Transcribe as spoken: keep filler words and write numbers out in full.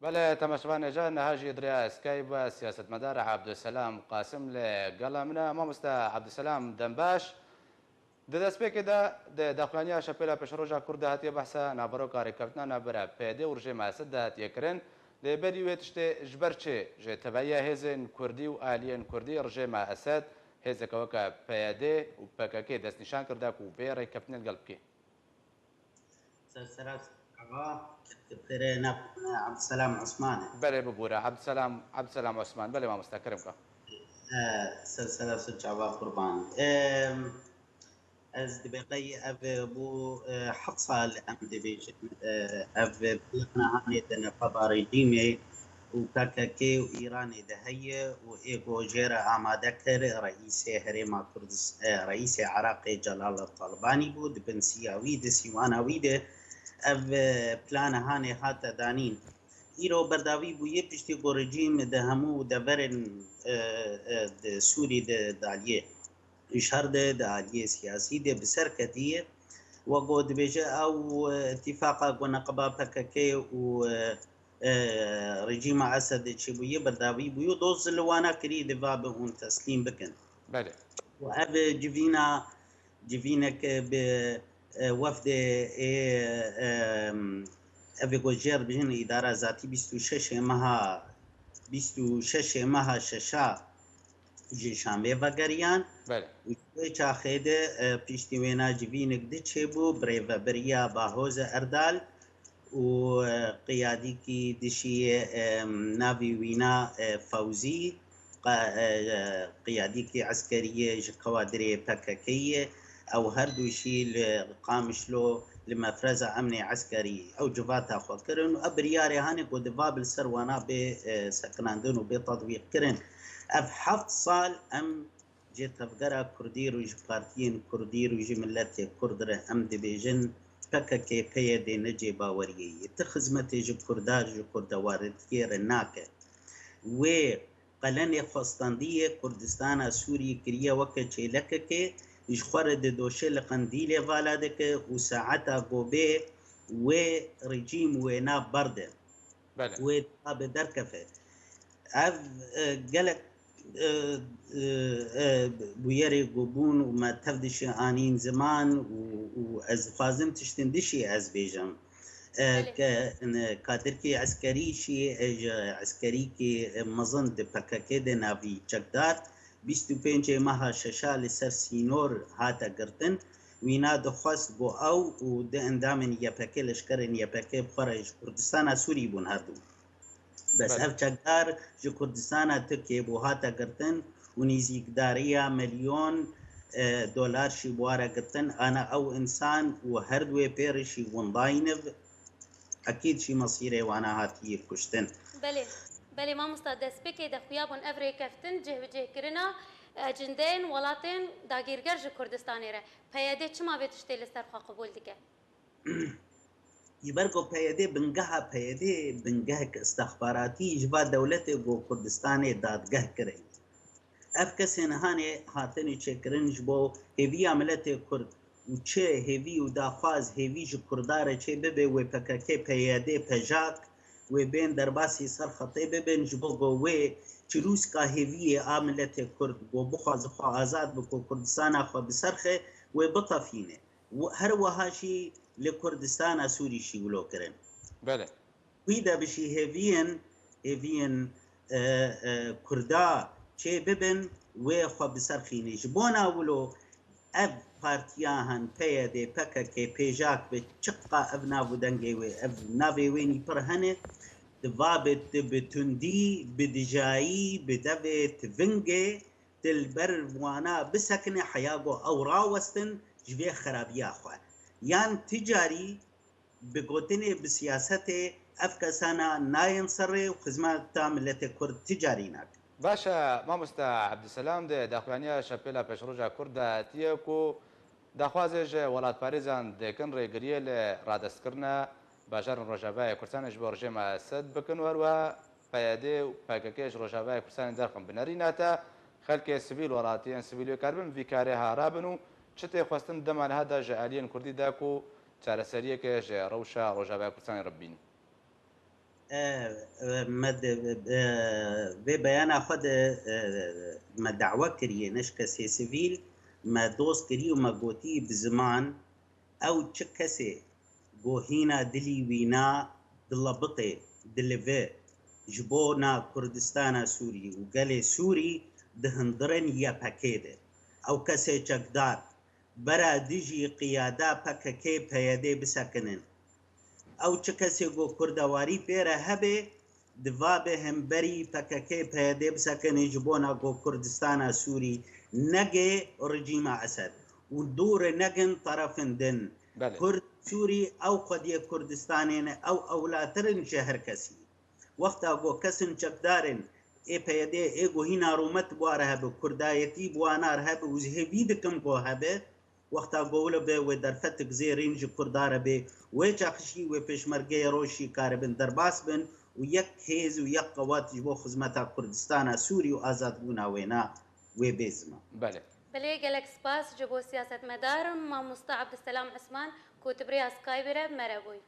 Belê, temaşevanê can, niha jî di rêya Skype ve siyasetmedar Abdulselam Qasim li gela min e. Mamoste Abdulselam, dem baş. Di destpêkê de, di daxuyaniya Şepêla Pêşeroja Kurd de hatiye behsa naveroka rêkeftina navbera P Y D û rejîma Esed de hatiye kirin. Lê berî wê tiştê ji ber çi ji tevahiya hêzên Kurdî û aliyên Kurdî rejîma Esed hêzeke weke P Y D û P K K destnîşan kirda ku vê rêkeftinê li gel bike? Ser sera Ava, pêrê navê min Abdulselam Osman e. Belê, bibûre. Abdulselam, Abdulselam Osman. Belê, mamoste, kerem ke. E, ser sera Çava qurban. E, ez dibêqey ev bû, e, heft sal em dibêjin, e, ev plana hanê di nefeba rejîmê û P K K û Îranê de heye û ê ku jê re amade kir, reîsê Herêma Kurdis-, e, reîsê Iraqê Celal Talibanî bû, di bin siya wî de, sîwana wî de ev, e, plana hanê hate danîn. Îro berdawî bûye piştî ku rejîm di hemû deverên, e, e, di Sûrî de daliyê. Ji her de di aliyê siyasî de bi ser ketiye. Wek ku dibêje ew, e, îtîfaqa ku neqeba P K K û, e, e, rejîma Esedê çêbûye, berdawî bûye û doz li wana kirî di va bi hûn teslîm bikin. Belê. Û ev civîna, civînek bi, e, wefdê ê, e, ev ê ku jê re bijin îdara zatî bîst û şeş meha, bîst û şeş meha şeşa ji Şamê vegeriyan. Belê. Û ji wê çaxê de, e, piştî wêna civînek di çêbû, bi rêveberiya Bahoze Erdal û, e, qiyadîkî dişiyê, e, navî wîna, e, Fewzî, qa-, e, e, qiyadîkî eskerî ye ji kawadirê P K K ye. Ew her du jî li Qamişlo li mefreza emnê eskerî ew civata xwe kirin û ev biryarê hanê ku diva bi li ser wana bê, e, sekinandin û bê tetbîq kirin. Ev heft sal em ji tevgera Kurdî re û ji partiyên Kurdî re û ji miletê Kurd re em dibêjin P K K P Y D ne cêbaweriyê ye. Ti xizmetê ji Kurda, ji kurdewaritiyê re nake. Wê qelenê xwe standiye Kurdistana Sûriyê kiriye weke çêlekekê, ji xwe re didoşe li Qendîlê vala dike û saeta ku bê wê rejîm wêna berde. Belê. Wê diba bi derkefe. Ev, e, gelek, e, e, e, bûyerê ku bûn û me tev dişê anîn ziman û, û ez dixwazim tiştin dişî ez bêjim. E, Belê. Ke, ne, kadirkî eskerî jî, e, ji eskerîkî, e, mezin di P K K de navî çekdar, bîst û pêncê meha şeşa li ser sînor hate girtin. Wîna dixwest ku ew û du endamên Y P G, leşkerên Y P G bi xwe re ji Kurdistana Sûrî bûn herdu. Bes Belê. Ev çekdar ji Kurdistana Tirkiyê bû hate girtin û nîzîkdariya milyon, e, dolar jî bi wa re girtin. Ana ew însan û her du wê pêrê jî windayî niv, ekîd jî mesîrê wana hatiye kuştin. Belê, belê mamosta, destpêkê de xuya bûn ev rêkeftin cihbicihkirina, e, ecindeyên welatên dagîrger ji Kurdistanê re. P Y D çima vê tiştê li ser xwe qebûl dike? Ji ber ku P Y D bingeha P Y D bingehek istixbaratî ji va dewletê ku Kurdistanê dadgeh kirin. Ev kesên hanê hatine çêkirin ji bo hêviya miletê Kurd û çi hêvî û daxwaz hêvî ji Kurda re çê bibe, wê P K K, P Y D, PJAK, wê bên derbasî ser xetê bibin, ji bo ku wê çirûska hêviyê a miletê Kurd ku bixwaze xwe azad bike û Kurdistana xwe bi ser xe, wê bitefîne. Û her wiha jî li Kurdistana Sûrî jî wilo kirin. Belê. Wî de bi jî hêviyên, hêviyên, e, e, Kurda çê bibin, wê xwe bi ser xînî. Ji bona wilo ev partiya han P Y D, P K K, PJAK bi çiqa ev nav û dengê wê, ev navê wê nî pir hene, diva bi, bi tundî, bi dijayî, bi devê tivingê, tu li ber wana bisekine heya ku ew rawestin ji vê xerabiya xwe. Yan ti carî bi gotinê, bi siyasetê ev kesana nayên ser rê û xizmeta miletê Kurd ti carî nakin. Baş e, mamoste Ebdulselam, di daxuyaniya Şepêla Pêşroja Kurd de hatiye ku daxwazê ji welatparêzan dikin rêgiriyê li radestkirina bajarên Rojavayê Kurdistanê ji bo rejîma Esed bikin û herwiha P Y D û P K K ji Rojavayê Kurdistanê derxin. Bi nerîna te, xelkê sivîl, welatiyên sivîl wê karibin vî karê ha rabin û çi tê xwestin dema niha de ji aliyên Kurdî de ku çareseriyeke ji rewşa Rojavayê Kurdistanê re bibînin? E, e, me de, e, vê beyana xwe de, e, me dawe kiriye, ne ji kesê sivîl, me doz kiriye û me gotî bi ziman, ew çi kesê go hîna dilî wîna dilebitê, dilive ji bona Kurdistana Sûrî û gelê Sûrî dihindirin Y P G de. Ew kesê çekdar bera dijî qiyada P K K P Y D bisekinin. Ew çi kesê go kurdewarî pê re hebe, divabe hemberî P K K P Y D bisekine ji bona go Kurdistana Sûrî nege rejîma Esed û dûre negin terefin din. Belê. Kurd Sûrî ew xwediyê Kurdistanê ne, ew ewlatirin ji her kesî. Wexta go kesin çekdarin ê P Y D ê go hîna rûmet bi wa re hebe, kurdayetî bi wana re hebe û ji hêvî dikim go hebe, wexta go wilo be wê derfetik zêrîn ji kurda re bê, wê çaxişî wê pêşmergeyê roşî karibin derbas bin û yek hêz û yek qewat ji bo xizmeta Kurdistana Sûrî û azadbûna wêna wê bê ziman. Belê. Belê, gelek spas ji bo siyasetmedar mamosta Abdulselam Osman ku tu bi rêya Skype re bi me re bûyî.